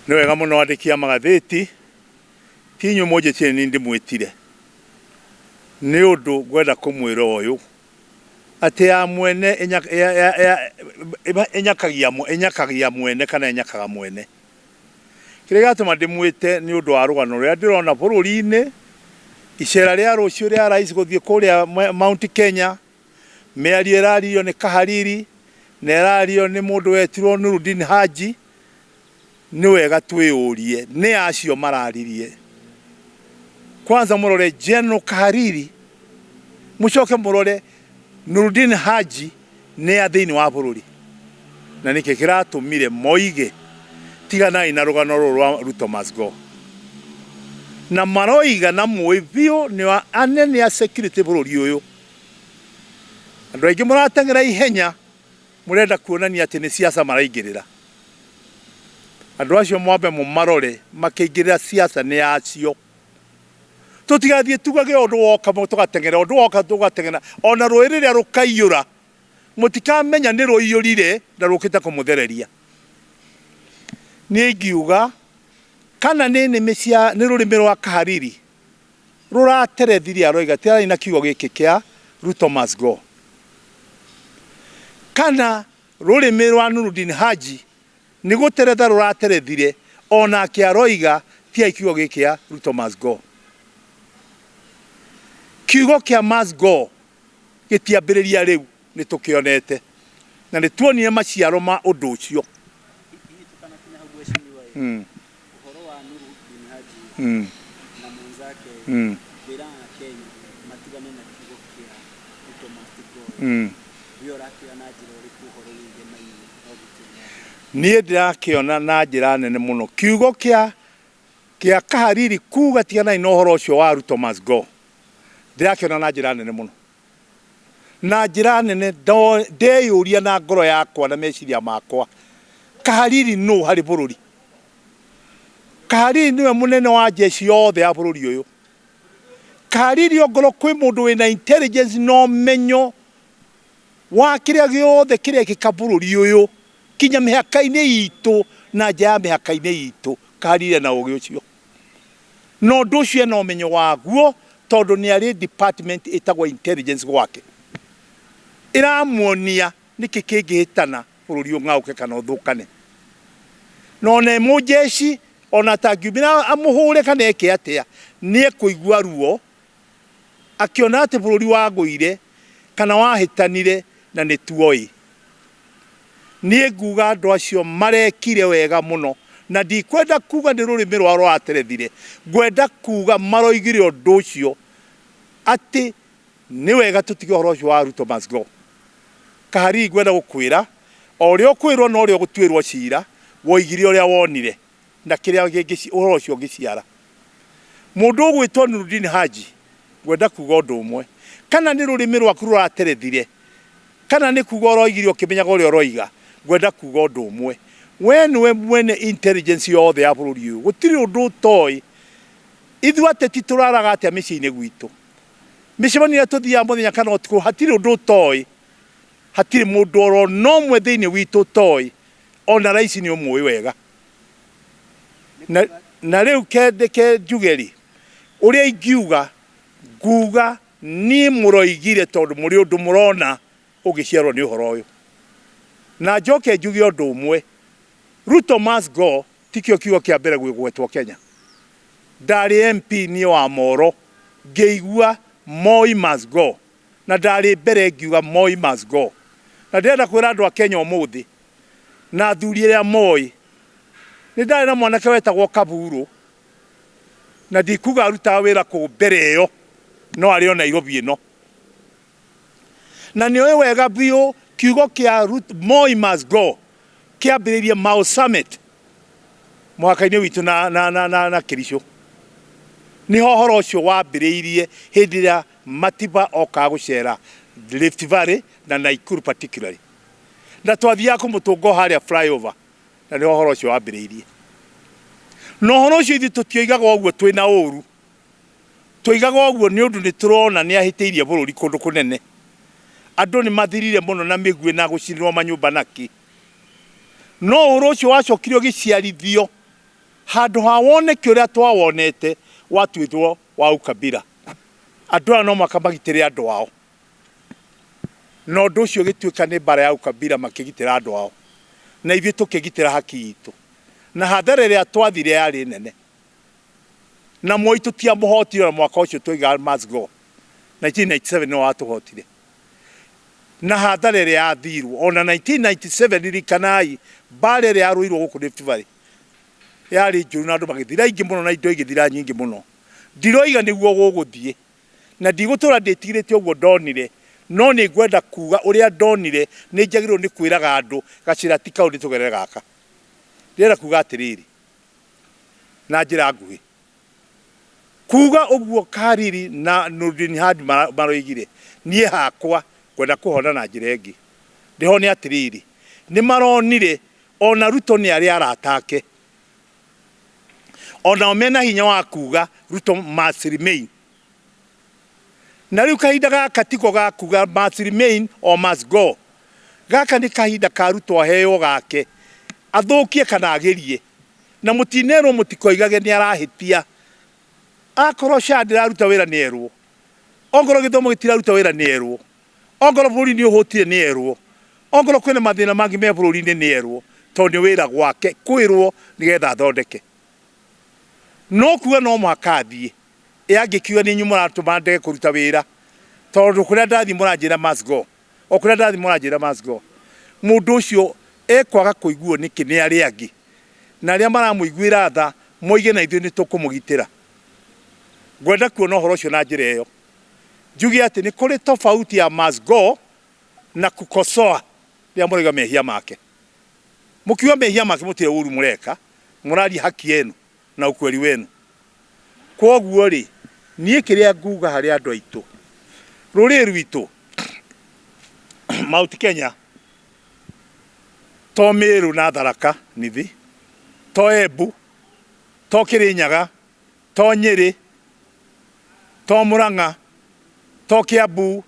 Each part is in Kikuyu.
Nĩ wega mũno andĩki a magathĩti, ti inyuĩ mũnjĩtire nĩ niĩ ndĩmwĩtire, nĩ ũndũ ngwenda kũmwĩra ũyũ, atĩ ya mwene ĩnyakagia mwene kana ĩnyakaga mwene. Kĩrĩa gĩatũma ndĩmwĩte nĩ ũndũ wa rũgano rũrĩa ndĩrona bũrũri-inĩ, icera rĩa rũciũ rĩa rais gũthiĩ kũrĩa Mount Kenya, mĩario ĩraririo nĩ Kahariri na ĩrario nĩ mũndũ wetirwo Nurudin Haji, nĩ wega twĩyũrie nĩ acio mararirie. Kwanza mũrore General Kahariri, mũcoke mũrore Nurudin Haji nĩ a thĩinĩ wa bũrũri. Na nĩkĩ kĩratũmire moige tiganai na rũgano rũrũ rwa Ruto must go. Na maroiga na mũĩ biũ nĩ anene a security bũrũri ũyũ. Andũ aingĩ mũrateng'era ihenya mũrenda kuonania atĩ nĩ siasa maraingĩrĩra. Andũ acio mwambe mũmarore makĩingĩrĩra siasa nĩ acio. Tũtigathiĩ tugage ũndũ woka tũgateng'era, ũndũ woka tũgateng'era, ona rũĩ rĩrĩa rũkaiyũra mũtikamenya nĩ rũiyũrire na rũkĩte kũmũthereria. Niĩ ingiuga kana nĩ nĩmĩ cia nĩ rũrĩmĩ rwa Kahariri rũraterethirie aroiga tiganai na kiugo gĩkĩ kĩa Ruto must go. Kana rũrĩmĩ rwa Nurudin Haji nĩ gũteretha rũraterethire onake aroiga tigai kiugo gĩkĩ kĩa Ruto must go. Kiugo kĩa must go gĩtiambĩrĩria rĩu nĩ tũkĩonete na nĩ tuonire maciaro ma ũndũ ũcio. Hihi tũtanakinya hau mheshimiwa ĩ, ũhoro wa Nuru bin Haji na mwenzake kwĩra Akenya matigane na kiugo kĩa Ruto must go ĩ, we ũrakĩoya na njĩra ĩrĩkũ ũhoro wĩgemaine na ũgitĩri wa bũrũri? Niĩ ndĩrakĩona na njĩra nene mũno kiugo kĩa kĩa Kahariri kuga tiganai na ũhoro ũcio wa Ruto must go, ndĩrakĩona na njĩra nene mũno. Na njĩra nene ndeyũria na ngoro yakwa na meciria makwa, Kahariri nũ harĩ bũrũri? Kahariri nĩwe mũnene wa jeshi yothe ya bũrũri ũyũ. Kahariri ongorwo kwĩ mũndũ wĩna intelligence na ũmenyo wa kĩrĩa gĩothe kĩrekĩka bũrũri ũyũ kinya mĩhaka-inĩ itũ na nja ya mĩhaka-inĩ itũ, Kahariri ena ũgĩ ũcio. Na ũndũ ũcio ena ũmenyo waguo tondũ nĩ arĩ department ĩtagwo intelligence gwake. Ĩramuonia nĩkĩ kĩngĩhĩtana bũrũri ũng'aũke kana ũthũkane. Na ona e mũnjeci, ona atangiumĩra amũhũre kana eke atĩa, nĩ ekũigua ruo akĩona atĩ bũrũri wagũire kana wahĩtanire na nĩ tuoĩ. Niĩ nguga andũ acio marekire wega mũno na ndikwenda kuga nĩ rũrĩmĩ rwao rũraterethire, ngwenda kuga maroigire ũndũ ũcio atĩ nĩ wega tũtige ũhoro ũcio wa Ruto must go. Kahariri ngwenda gũkwĩra, o ũrĩa ũkwĩrwo na ũrĩa ũgũtuĩrwo cira, woigire ũrĩa wonire na kĩrĩa ũhoro ũcio ũngĩciara. Mũndũ ũgwĩtwo Nurudin Haji, ngwenda kuga ũndũ ũmwe, kana nĩ rũrĩmĩ rwaku rũraterethire, kana nĩ kuga ũroigire ũkĩmenyaga ũrĩa ũroiga, ngwenda kuga ũndũ ũmwe, we nĩwe mwene intelligence yothe ya bũrũri ũyũ, gũtirĩ ũndũ ũtoĩ. Ithuĩ ateti tũraraga atĩa mĩciĩ-inĩ gwitũ? Mĩcemanio ĩrĩa tũthiaga mũthenya kana ũtukũ, hatirĩ ũndũ ũtoĩ. Hatirĩ mũndũ oro na ũmwe thĩinĩ witũ ũtoĩ, ona raici nĩ ũmũĩ wega. Na, na rĩu ke njuge rĩ, ũrĩa ingiuga, nguga niĩ mũroigire tondũ mũrĩ ũndũ mũrona ũngĩciarwo nĩ ũhoro ũyũ. Na njoke njuge ũndũ ũmwe, Ruto must go tikĩo kiugo kĩa mbere gwĩgwetwo Kenya. Ndarĩ MP niĩ wa Moro, ngĩigua Moi must go, na ndarĩ mbere ngiuga Moi must go. Na ndĩrenda kwĩra andũ a Kenya ũmũthĩ, na athuri arĩa moĩ, nĩ ndarĩ na mwanake wetagwo Kaburu, na ndikuga arutaga wĩra kũ mbere ĩyo, no arĩ o Nairobi ĩno. Na nĩ oĩ wega biũ kiugo kĩa Moi must go kĩambĩrĩirie Mau Summit mũhaka-inĩ witũ na, na, na, na, na Kericho. Nĩho ũhoro ũcio wambĩrĩirie hĩndĩ ĩrĩa Matiba okaga gũcera Rift Valley na Nakuru particularly. Na twathiaga kũmũtũnga o harĩa flyover na nĩho ũhoro ũcio wambĩrĩirie. Na ũhoro ũcio ithuĩ tũtioigaga ũguo twĩna ũru. Twoigaga ũguo nĩ ũndũ nĩ tũrona nĩ ahĩtĩirie bũrũri kũndũ kũnene. Andũ nĩ mathirire mũno na mĩguĩ na gũcinĩrwo manyũmba na kĩ. No ũhoro ũcio wacokire ũgĩciarithio Handũ ha woneki ũrĩa twawonete watuĩtwo wa ukabira. Andũ aya no mũhaka magitĩre andũ ao. Na ũndũ ũcio ũgĩtuĩka nĩ mbara ya ukabira makĩgitĩra andũ ao. Na ithuĩ tũkĩgitĩra haki itũ. Na hathara ĩrĩa twathire yarĩ nene. Na Moi tũtiamũhotire ona mwaka ũcio twoigaga must go. 1997 nĩwe watũhotire. Na hathara ĩrĩa yathirwo. Ona 1997 ririkanai mbara ĩrĩa yarũirwo gũkũ Rift Valley yarĩ njũru na andũ magĩthira aingĩ mũno na indo igĩthira nyingĩ mũno. Ndiroiga nĩguo gũgũthiĩ. Na ndigũtũra ndĩtigĩrĩte ũguo ndonire, no nĩ ngwenda kuga ũrĩa ndonire nĩ njagĩrĩirwo nĩ kwĩraga andũ gacĩra ti kau nĩ tũgerere gaka. Ndĩrenda kuga atĩrĩrĩ, na njĩra nguhĩ, kuga ũguo Kariri na Nurdin Haji maroigire, niĩ hakwa ngwenda kũhona na njĩra ĩngĩ. Ndĩhone atĩrĩrĩ, nĩ maronire ona Ruto nĩ arĩ arata ake, onao mena hinya wa kuga Ruto must remain. Na rĩu kahinda gaka tiko ga kuga must remain or must go. Gaka nĩ kahinda ka Ruto aheo gake, athũkie kana agerie. Na mũtinerwo mũtikoigage nĩ arahĩtia. Akorwo SHA ndĩraruta wĩra nĩ erwo. Ongorwo gĩthomo gĩtiraruta wĩra nĩ erwo. Ongorwo bũrũri nĩ ũhũtire nĩ erwo. Ongorwo kwĩna mathĩna mangĩ me bũrũri-inĩ nĩ erwo. Tondũ nĩ wĩra gwake kwĩrwo nĩgetha athondeke. No kuga no mũhaka athiĩ. Ĩ angĩkiuga nĩ inyuĩ mũratũma ndege kũruta wĩra tondũ kũrĩa ndathiĩ mũranjĩra must go. O kũrĩa ndathiĩ mũranjĩra must go. Mũndũ ũcio ekwaga kũiguo nĩkĩ nĩ arĩa angĩ? Na arĩa maramũiguĩra tha moige na ithuĩ nĩ tũkũmũgitĩra. Ngwenda kuona ũhoro ũcio na njĩra ĩyo. Njuge atĩ nĩ kũrĩ tofauti ya must go na kukosoa rĩrĩa mũrauga mehia make. Mũkiuga mehia make mũtirĩ ũru mũreka, mũraria haki yenu na ukweli wenu. Kwoguo rĩ, niĩ kĩrĩa nguga harĩ andũ aitũ, rũrĩrĩ rwitũ, Mount Kenya, to Meru na Tharaka Nithi, to Embu, to Kĩrĩnyaga, to Nyĩrĩ, to Mũrang'a, to Kĩambu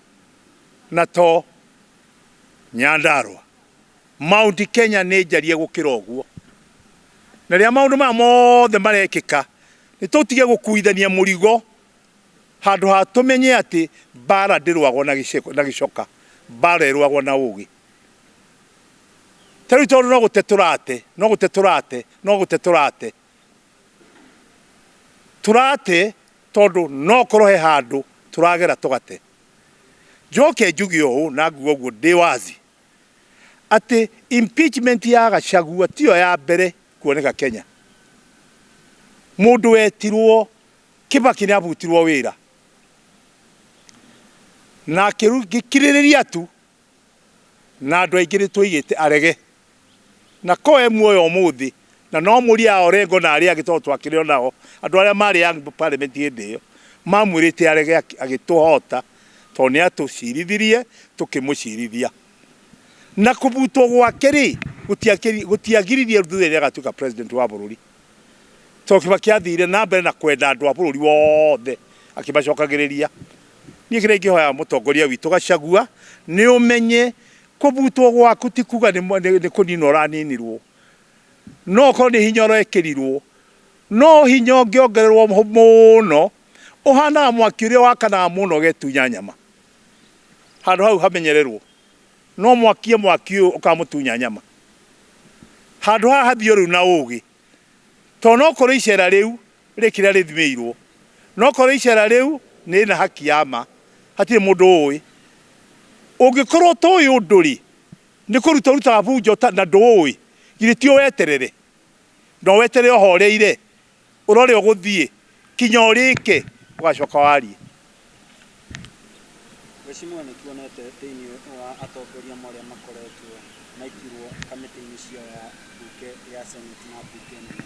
na to Nyandarua. Mount Kenya nĩ njarie gũkĩra ũguo. Na rĩrĩa maũndũ maya mothe marekĩka, nĩ tũtige gũkuithania mũrigo handũ ha tũmenye atĩ mbara ndĩrũagwo na gĩcoka, mbara ĩrũagwo na ũgĩ. Ta rĩu tondũ no gũte tũrate, no gũte tũrate, no gũte tũrate, tũrate tondũ no korwo he handũ tũragera tũgate. Njoke njuge ũũ na nguga ũguo ndĩ wazi, atĩ impeachment ya Gachagua tiyo ya mbere kuoneka Kenya. Mũndũ wetirwo Kibaki nĩ abutirwo wĩra na akĩkirĩrĩria tu na andũ aingĩ nĩ twoigĩte arege na ko e muoyo ũmũthĩ na no mũria ya Orengo na arĩa angĩ tondũ twakĩrĩ o nao andũ arĩa marĩ young parliament hĩndĩ ĩyo mamwĩrĩte arege agĩtũhota tondũ nĩ atũcirithirie tũkĩmũcirithia na kũbutwo gwake rĩ gũtiagiririe thutha ĩrĩa agatuĩka president wa bũrũri tondũ Kibaki athire na mbere na kwenda andũ a bũrũri wothe akĩmacokagĩrĩria. Niĩ kĩrĩa ingĩhoya mũtongoria witũ Gachagua nĩ ũmenye kũbutwo gwaku ti kuga nĩ kũninwo ũraninirwo, no okorwo nĩ hinya ũrekĩrirwo, no hinya ũngĩongererwo mũno ũhanaga mwaki ũrĩa wakanaga mũno ũgetunya nyama. Handũ hau hamenyererwo, no mwakie mwaki ũyũ ũkamũtunya nyama. Handũ haha hathio rĩu na ũgĩ, tondũ no korwo icera rĩu rĩ kĩrĩa rĩthimĩirwo, no korwo icera rĩu nĩ rĩna haki ya ma, hatirĩ mũndũ ũĩ. Ũngĩkorwo ũtoĩ ũndũ rĩ, nĩ kũruta ũrutaga bunjo na ndũũĩ, githĩ ti ũweterere? Na ũweterere ũhoreire, ũrore ũgũthiĩ kinya ũrĩke, ũgacoka warie. Mheshimiwa nĩ tuonete thĩinĩ wa atongoria amwe arĩa makoretwo maikirwo kamĩtĩ-inĩ cia mbunge ya Senate na mbunge nene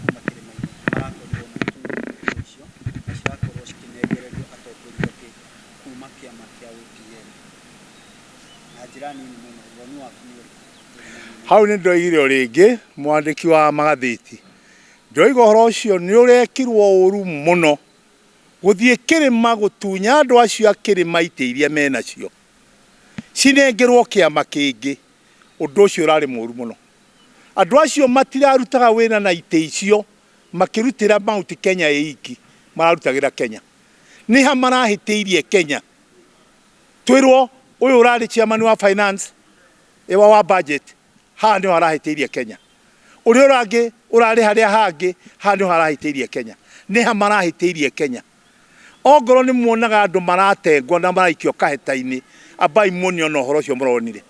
kuma kĩrĩma-inĩ marakorirwo magĩkinyia itĩ icio na cirakorwo cikĩnengererio atongoria angĩ kuma kĩama kĩa ODM na njĩra nini mũno. Woni waku nĩ ũrĩkũ? Hau nĩ ndoigire o rĩngĩ mwandĩki wa magathĩti, ndoiga ũhoro ũcio nĩ ũrekirwo ũru mũno gũthiĩ kĩrĩma gũtunya andũ acio a kĩrĩma itĩ iria menacio cinengerwo kĩama kĩngĩ, ũndũ ũcio ũrarĩ mũru mũno. Andũ acio matirarutaga wĩra na itĩ icio makĩrutĩra Mount Kenya ĩiki, mararutagĩra Kenya. Nĩ ha marahĩtĩirie Kenya? Twĩrwo ũyũ ũrarĩ chairman wa finance wa wa budget haha nĩho arahĩtĩirie Kenya. Ũrĩa ũrangĩ ũrarĩ harĩa hangĩ haha nĩho arahĩtĩirie Kenya. Nĩ ha marahĩtĩirie Kenya? Ongorwo nĩ muonaga andũ maratengwo na maraikio kaheta-inĩ, ambai muone ona ũhoro ũcio mũronire.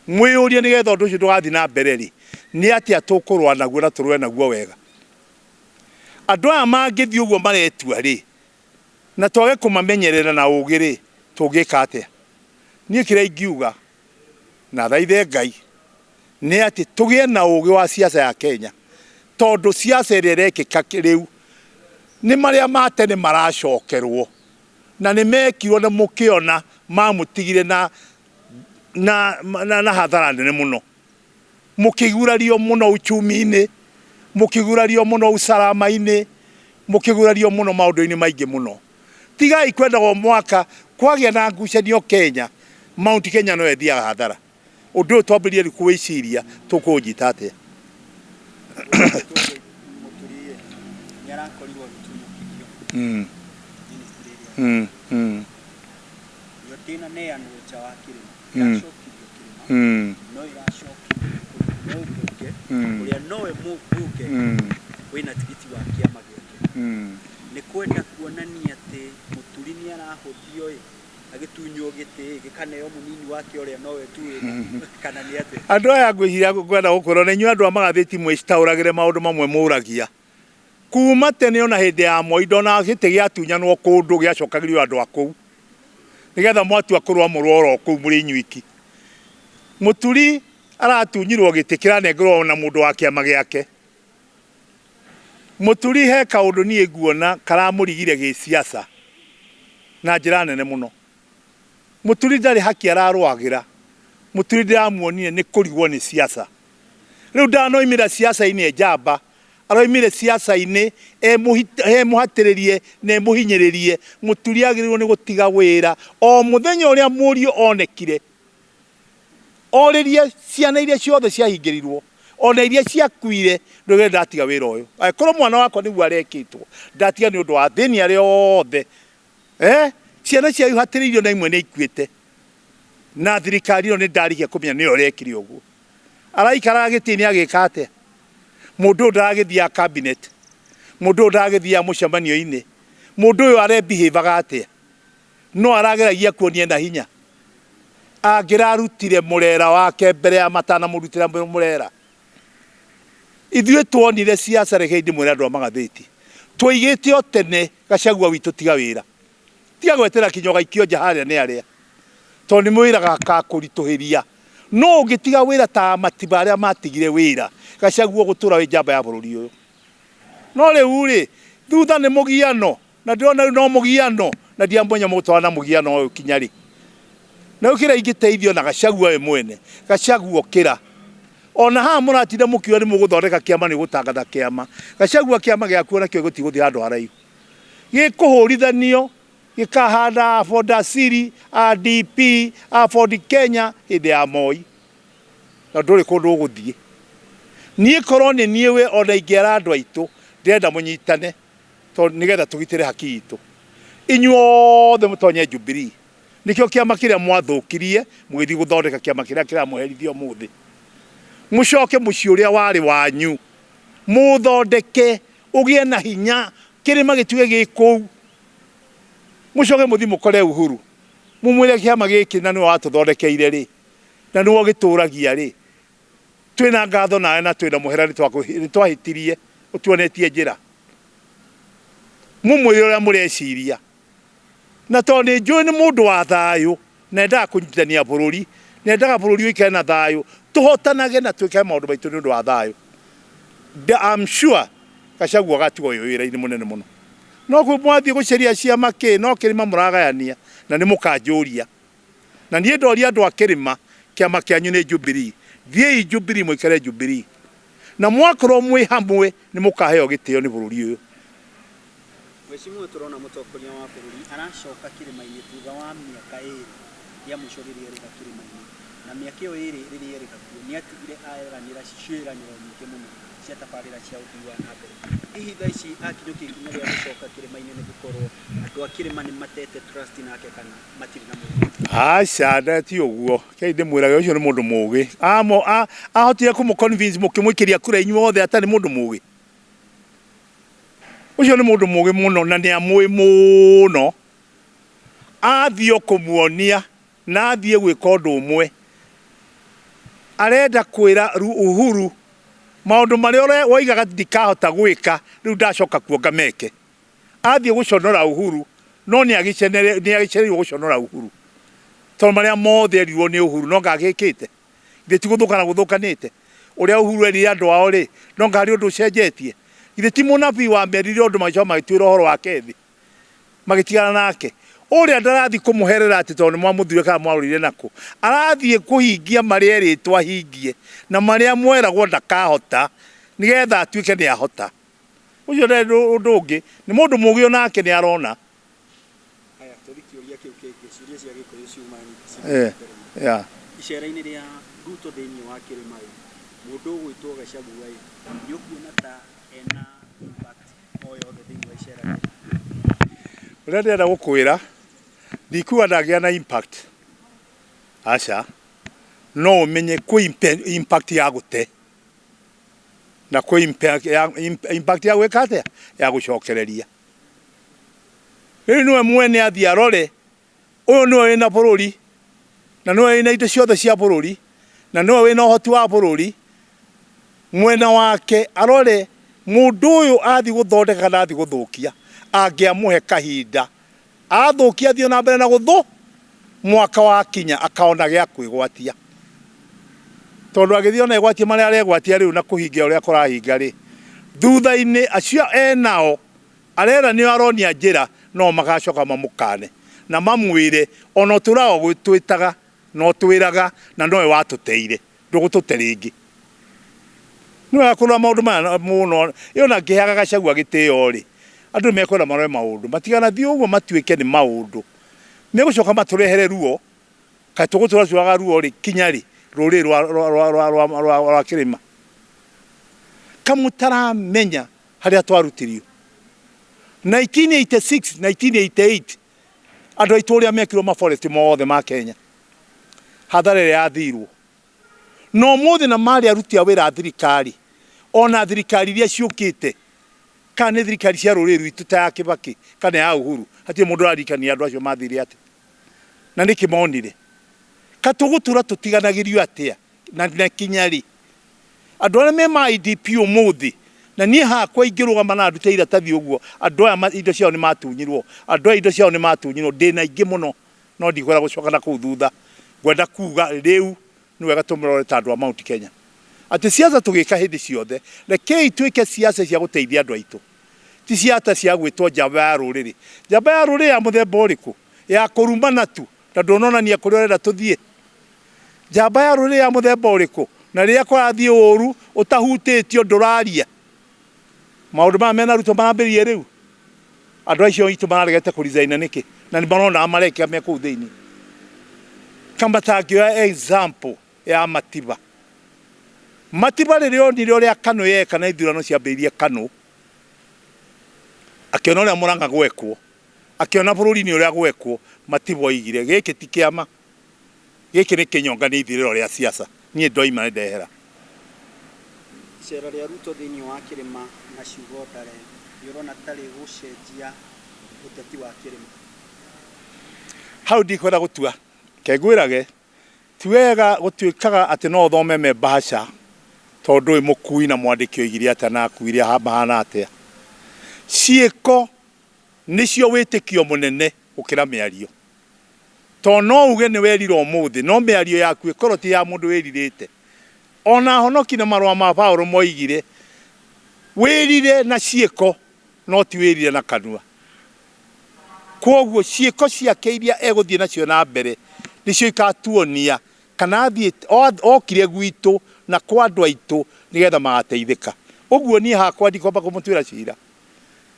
Mwĩyũrie nĩgetha ũndũ ũcio ndũgathiĩ na mbere rĩ, nĩ atĩa tũkũrũa naguo na tũrũe naguo wega. Andũ aya mangĩthiĩ ũguo maretua rĩ, na twage kũmamenyerera na ũgĩ rĩ, tũngĩka atĩa? Niĩ kĩrĩa ingiuga na thaithe Ngai nĩ atĩ tũgĩe na ũgĩ wa siasa ya Kenya, tondũ siasa ĩrĩa ĩrekĩka rĩu nĩ marĩa ma tene maracokerwo, na nĩ mekirwo na mũkĩona mamũtigire na, na, na, na hathara nene mũno, mũkĩgurario mũno uchumi-inĩ, mũkĩgurario mũno usalama-inĩ, mũkĩgurario mũno maũndũ-inĩ maingĩ mũno. Tigai kwendaga o mwaka kwagĩa na ngucanio Kenya, Mount Kenya no ĩthiaga hathara. Ũndũ ũyũ twambĩrĩrie rĩu kũwĩciria tũkũũnyita atĩa? Mũturi nĩ arakorirwo agĩtunyũkithio ministry ĩrĩa yo ndĩnaneanwo nja wa kĩrĩma, ĩracokirio kĩrĩma, no ĩracokirio kũrĩ mũmbunge ũrĩa nowe mũmbunge wĩna tigiti wa kĩama gĩake. Nĩ kwenda kuonania atĩ Mũturi nĩ arahũthio ĩ, agĩtunywo gĩtĩ ĩ, gĩkaneo mũnini wake ũrĩa nowe tu wĩna, kana nĩ atĩa? Andũ aya ngwĩciria ngwenda gũkwĩra ona inyuĩ andũ a magathĩti mwĩcitaũragĩre maũndũ mamwe mũragia. Kuma tene ona hĩndĩ ya Moi ndonaga gĩtĩ gĩatunyanwo kũndũ gĩacokagĩrio andũ a kũu nĩgetha mwatua kũrũa mũrũe oro kũu mũrĩ inyuiki. Mũturi aratunyirwo gĩtĩ kĩranengerwo ona mũndũ wa kĩama gĩake. Mũturi he kaũndũ niĩ nguona karamũrigire gĩsiasa na njĩra nene mũno. Mũturi ndarĩ haki ararũagĩra, Mũturi ndĩramuonire nĩ kũrigwo nĩ siasa. Rĩu ndanoimĩra siasa-inĩ e njamba, aroimire siasa-inĩ e mũhatĩrĩrie na e mũhinyĩrĩrie. Mũturi agĩrĩirwo nĩ gũtiga wĩra o mũthenya ũrĩa mũriũ onekire. Orĩrie ciana iria ciothe ciahingĩrirwo ona iria ciakuire, ndũgere ndatiga wĩra ũyũ. Angĩkorwo mwana wakwa nĩguo arekĩtwo, ndatiga nĩ ũndũ wa athĩni arĩa othe. Ciana cianyu hatĩrĩirio na imwe nĩ ikuĩte. Na thirikari ĩno nĩ ndarigia kũmenya nĩyo ĩrekire ũguo. Araikaraga gĩtĩ-inĩ agĩka atĩa? Mũndũ ũyũ ndaragĩthiaga cabinet, mũndũ ũyũ ndaragĩthiaga mũcemanio-inĩ, mũndũ ũyũ arebehavaga atĩa? No arageragia kuonia ena hinya? Angĩrarutire mũrera wake mbere ya matanamũrutĩra mũrera. Ithuĩ tuonire siasa, rekei ndĩmwĩre andũ a magathĩti, twoigĩte o tene Gachagua witũ tiga wĩra. Tiga gwetera kinya ũgaikio nja harĩa nĩ arĩa, tondũ nĩ wĩra gakakũritũhĩria. No ũngĩtiga wĩra ta Matiba arĩa matigire wĩra, Gachagua ũgũtũra wĩ njamba ya bũrũri ũyũ. No rĩu rĩ, thutha nĩ mũgiano, na ndĩrona rĩu no mũgiano, na ndiramenya mũgũtwarana na mũgiano ũyũ kinya rĩ. Na rĩu kĩrĩa ingĩteithio na Gachagua we mwene, Gachagua ũkĩra. Ona haha mũratinda mũkiuga nĩ mũgũthondeka kĩama, nĩ ũgũtangatha kĩama. Gachagua kĩama gĩaku onakĩo gĩtigũthiĩ handũ haraihu. Gĩkũhũrithanio, gĩkahana a Ford Asili, a DP, a Ford Kenya hĩndĩ ya Moi. Na ndũrĩ kũndũ ũgũthiĩ. Niĩ korwo nĩ niĩ we ona ingĩara andũ aitũ, ndĩrenda mũnyitane tondũ nĩgetha tũgitĩre haki itũ. Inyuothe mũtonye Jubilee. Nĩkĩo kĩama kĩrĩa mwathũkirie mũgĩthiĩ gũthondeka kĩama kĩrĩa kĩramũherithia ũmũthĩ. Mũcoke mũciĩ ũrĩa warĩ wanyu, mũũthondeke ũgĩe na hinya, kĩrĩma gĩtuge gĩ kũu. Mũcoke mũthiĩ mũkore Uhuru, mũmwĩre kĩama gĩkĩ na nĩwe watũthondekeire rĩ, na nĩwe ũgĩtũragia rĩ, twĩna ngatho nawe na twĩna mũhera nĩ twahĩtirie, ũtuonetie njĩra. Mũmwĩre ũrĩa mũreciria. Na tondũ nĩ njũĩ nĩ mũndũ wa thayũ na endaga kũnyitithania bũrũri, na endaga bũrũri ũikare na thayũ, tũhotanage na twĩkage maũndũ maitũ nĩ ũndũ wa thayũ. I'm sure Gachagua agatigwo wĩ wĩra-inĩ mũnene mũno. No kwĩ mwathiĩ gũcaria ciama kĩ, no kĩrĩma mũragayania na nĩ mũkanjũria. Na niĩ ndoria andũ a kĩrĩma, kĩama kĩanyu nĩ Jubilee. Thiĩi Jubilee mũikare Jubilee. Na mwakorwo mwĩ hamwe nĩ mũkaheo gĩtĩo nĩ bũrũri ũyũ. Mwheshimiwa tũrona mũtongoria wa bũrũri aracoka kĩrĩma-inĩ thutha wa mĩaka ĩrĩ. Rĩa mũico rĩrĩa erĩga kĩrĩma-inĩ, na mĩaka ĩyo ĩĩrĩ rĩrĩa erĩga kuo, nĩ atigire aeranĩra ciĩranĩro nyingĩ mũno cia tabarĩra cia ũthii wa na mbere. Hihi thaa ici akinyũkia ikinya rĩa gũcoka kĩrĩma-inĩ nĩ gũkorwo andũ a kĩrĩma nĩ matete trust nake kana matirĩ na mwĩhoko? Aca, nda ti ũguo. Kei ndĩmwĩrage ũcio nĩ mũndũ mũgĩ. Amo ahotire kũmũ convince mũkĩmũikĩria kura inyuothe atarĩ mũndũ mũgĩ. Ũcio nĩ mũndũ mũgĩ mũno na nĩ amũĩ mũno. Athiĩ o kũmuonia na athiĩ gwĩka ũndũ ũmwe. Arenda kwĩra Uhuru maũndũ marĩa woigaga ndikahota gwĩka rĩu ndacoka kuo ngameke. Athiĩ gũconora Uhuru no nĩ agĩcereirwo gũconora Uhuru tondũ marĩa mothe erirwo nĩ Uhuru no anga agĩkĩte? Githĩ ti gũthũkana gũthũkanĩte? Ũrĩa Uhuru erire andũ ao rĩ, no anga harĩ ũndũ ũcenjetie? Githĩ ti mũnabii wamerire ũndũ magĩcoka magĩtuĩra ũhoro wake thĩ? Magĩtigana nake. Ũrĩa ndarathiĩ kũmũherera atĩ tondũ nĩ mwamũthurire kana mwarũire nakũ. Arathiĩ kũhingia marĩa erĩtwo ahingie na marĩa mweragwo ndakahota nĩgetha atuĩke nĩ ahota. Ũcio ndarĩ ũndũ ũngĩ, nĩ mũndũ mũgĩ onake nĩ arona. Haya, tũthiĩ kĩũria kĩu kĩngĩ, ciũria cia Gĩkũyũ ciuma nyingĩ ciumĩte mbere mũno. Icera-inĩ rĩa Ruto thĩinĩ wa kĩrĩma-ĩ, mũndũ ũgwĩtwo Gachagua-ĩ, nĩ ũkuona ta ena impact o yothe thĩinĩ wa icera rĩrĩ? Ũrĩa ndĩrenda gũkwĩra, ndikuga ndangĩgĩa na impact, aca, no ũmenye kwĩ impact ya gũte na kwĩ impact ya gwĩka atĩa, ya gũcokereria. Rĩu nĩwe mwene athiĩ arore, ũyũ nĩwe wĩna bũrũri, na nĩwe wĩna indo ciothe cia bũrũri, na nĩwe wĩna ũhoti wa bũrũri, mwena wake arore mũndũ ũyũ athiĩ gũthondeka kana athiĩ gũthũkia, angĩamũhe kahinda, athũkia athiĩ na mbere na gũthũ, mwaka wakinya akaona gĩa kwĩgwatia. Tondũ agĩthiĩ ona egwatie marĩa aregwatia rĩu na kũhingia ũrĩa kũrahinga rĩ, thutha-inĩ acio enao arera nĩo aronia njĩra no magacoka mamũkane na mamwĩre ona ũtũraga ũgĩtwĩtaga na ũtwĩraga na nowe watũteire ndũgũtũte rĩngĩ. Nĩ wega kũrora maũndũ maya mũno. Ĩ ona ngĩheaga Gachagua gĩtĩo rĩ, andũ nĩ mekwenda marore maũndũ matiganathiĩ ũguo matuĩke nĩ maũndũ megũcoka matũrehere ruo. Kaĩ tũgũtũra tuoyaga ruo rĩ kinya rĩ rũrĩrĩ rwa, rwa, rwa, rwa, rwa, rwa, rwa kĩrĩma? Kamũtaramenya harĩa twarutirio 1986 1988 andũ aitũ ũrĩa mekirwo maforest mothe ma Kenya hathara ĩrĩa yathirwo na ũmũthĩ na marĩ aruti a wĩra a thirikari ona thirikari iria ciũkĩte kana nĩ thirikari cia rũrĩrĩ rwitũ ta ya Kibaki kana ya Uhuru hatirĩ mũndũ ũraririkania andũ acio mathire atĩa na nĩkĩ monire ka tũgũtũra tũtiganagĩrio atĩa na na kinya rĩ Andũ arĩa me ma IDP ũmũthĩ, na niĩ hakwa ingĩrũgama na ndute iratathi ũguo, andũ aya indo ciao nĩ matunyirwo, andũ aya indo ciao nĩ matunyirwo, ndĩna aingĩ mũno, no ndikwenda gũcoka na kũu thutha. Ngwenda kuga rĩu nĩ wega tũmũrore ta andũ a Mount Kenya. Atĩ siasa tũgĩka hĩndĩ ciothe, rekei twĩke siasa cia gũteithia andũ aitũ, ti siasa cia gwĩtwo njamba ya rũrĩrĩ. Njamba ya rũrĩrĩ ya mũthemba ũrĩkũ? Ya kũrumana tu na ndũnonania kũrĩa ũrenda tũthiĩ? Njamba ya rũrĩrĩ ya mũthemba ũrĩkũ? Na rĩrĩa kũrathiĩ ũru ũtahutĩtio ndũraria. Maũndũ maya mena Ruto marambĩrĩria rĩu. Andũ acio aitũ mararegete kũ resign nĩkĩ? Na nĩ marona marekĩka me kũu thĩinĩ. Ka matangĩoya example ya Matiba. Matiba rĩrĩa onire ũrĩa KANU yeka na ithurano ciambĩrĩirie KANU, akĩona ũrĩa Murang'a gwekwo, akĩona bũrũri-inĩ ũrĩa gwekwo, Matiba oigire gĩkĩ ti kĩama. Gĩkĩ nĩ kĩnyonga nĩ ithirĩro rĩa siasa. Niĩ ndoima nĩ ndehera. Iceera rĩa Ruto thĩinĩ wa kĩrĩma na ciugo ndare nĩ ũrona ta rĩgũcenjia ũteti wa kĩrĩma? Hau ndikwenda gũtua. Reke ngwĩrage, ti wega gũtuĩkaga atĩ no ũthome me mbahaca tondũ ndũĩ mũkui na mwandĩki oigire atĩa na akuire mahana atĩa. Ciĩko nĩcio wĩtĩkio mũnene gũkĩra mĩario. Tondũ no uge nĩ werira ũmũthĩ, no mĩario yaku ĩkorwo ti ya mũndũ wĩrirĩte. O na ahonoki na marũa ma Paulo moigire, wĩrire na ciĩko, no ti wĩrire na kanua. Kwoguo ciĩko ciake iria egũthiĩ nacio na mbere nĩcio ikatuonia kana athiĩ, okire gwitũ na kwa andũ aitũ nĩgetha magateithĩka. Ũguo niĩ hakwa ndikwamba kũmũtuĩra cira.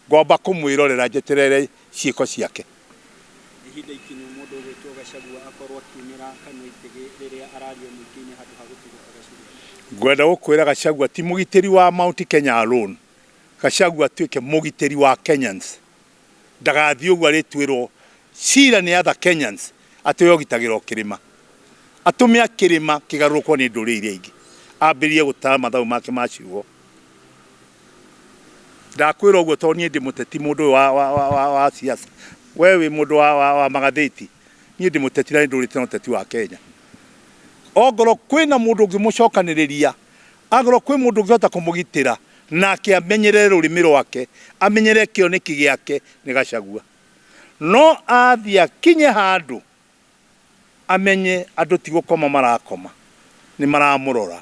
Ngwamba kũmwĩrorera njeterere ciĩko ciake. Ihinda ikinyu mũndũ ũgwĩtwo Gachagua akorwo akiunĩra kanua itĩgĩ rĩrĩa araria mũingĩ-inĩ handũ ha gũtuthũka gacũrĩ? Ngwenda gũkwĩra Gachagua ti mũgitĩri wa Mount Kenya alone. Gachagua atuĩke mũgitĩri wa Kenyans. Ndagathiĩ ũguo arĩtuĩrwo cira nĩ other Kenyans atĩ we ũgitagĩra o kĩrĩma. Atũme kĩrĩma kĩgarũrũkwo nĩ ndũrĩrĩ iria ingĩ. Ambĩrĩrie gũtara mathabu make ma ciugo. Ndakwĩra ũguo tondũ niĩ ndĩ mũteti mũndũ ũyũ wa, wa, wa, wa, wa siasa. We wĩ mũndũ wa, wa, wa magathĩti. Niĩ ndĩ mũteti na nĩ ndũrĩte na ũteti wa Kenya. Ongorwo kwĩna mũndũ ũngĩmũcokanĩrĩria, angorwo kwĩ mũndũ ũngĩhota kũmũgitĩra nake amenyerere rũrĩmĩ rwake, amenyerere kĩoneki gĩake nĩ Gachagua. No athiĩ akinye handũ amenye andũ ti gũkoma marakoma, nĩ maramũrora.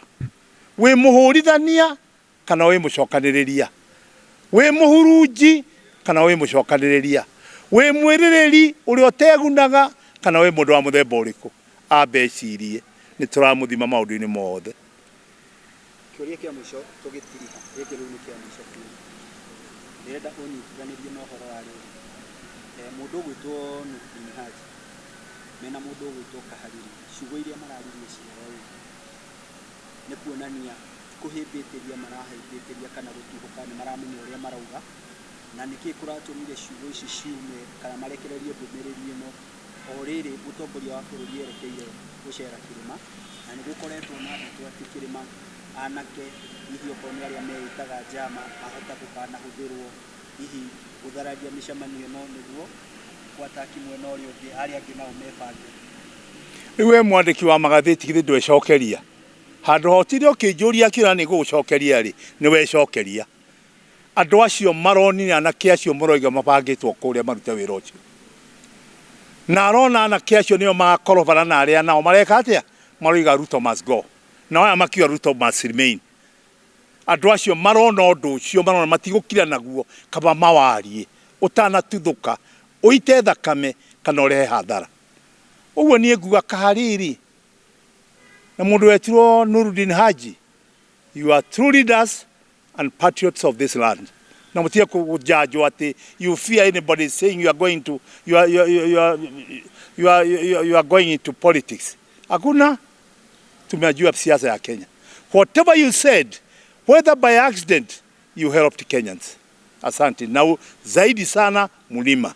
Wĩ mũhũrithania kana wĩ mũcokanĩrĩria? Wĩ mũhurunji kana wĩ mũcokanĩrĩria? Wĩ mwĩrĩrĩri ũrĩa ũtegunaga kana wĩ mũndũ wa mũthemba ũrĩkũ? Ambe ecirie, nĩ tũramũthima maũndũ-inĩ mothe. Kĩũria kĩa mũico tũgĩtiriha, gĩkĩ rĩu nĩ kĩa mũico biũ. Ndĩrenda ũnyitithanĩrie na ũhoro wa rĩrĩ, mũndũ ũgwĩtwo Nurdin Haji mena mũndũ ũgwĩtwo Kahariri, ciugo iria mararirie ciao ĩ, nĩ kuonania ti kũhĩmbĩtĩria marahĩmbĩtĩria kana gũtuhũka, nĩ maramenya ũrĩa marauga, na nĩkĩ kũratũmire ciugo ici ciume kana marekererie ndũmĩrĩri ĩno o rĩrĩ mũtongoria wa bũrũri erekeire gũcera kĩrĩma, na nĩ gũkoretwo na ndeto atĩ kĩrĩma anake hihi okorwo nĩ arĩa meĩtaga njama mahota gũkanahũthĩrwo hihi gũthararia mĩcemanio ĩno nĩguo gwataki mwena ũrĩa ũngĩ arĩa angĩ nao mebange. Rĩu we mwandĩki wa magathĩti githĩ ndwecokeria handũ ha ũtinde ũkĩnjũria kĩũria nĩ ngũgũcokeria rĩ, nĩ wecokeria. Andũ acio maronire anake acio mũroiga mabangĩtwo kũrĩa marute wĩra ũcio. Na arona anake acio nĩo magakorobana na arĩa nao mareka atĩa? Maroiga Ruto must go. Nao aya makiuga Ruto must remain. Andũ acio marona ũndũ ũcio marona matigũkira naguo kaba mawarie ũtanatuthũka ũite thakame kana ũrehe hathara. Ũguo niĩ nguga Kahariri na mũndũ wetirwo Nurudin Haji, you are true leaders and patriots of this land. Na mũtige kũjanjwo atĩ you fear anybody saying you are going to you are, you are, you are, you are, you are, you are going into politics. Hakuna, tumejua siasa ya Kenya. Whatever you said, whether by accident, you helped Kenyans. Asante. Na zaidi sana mlima.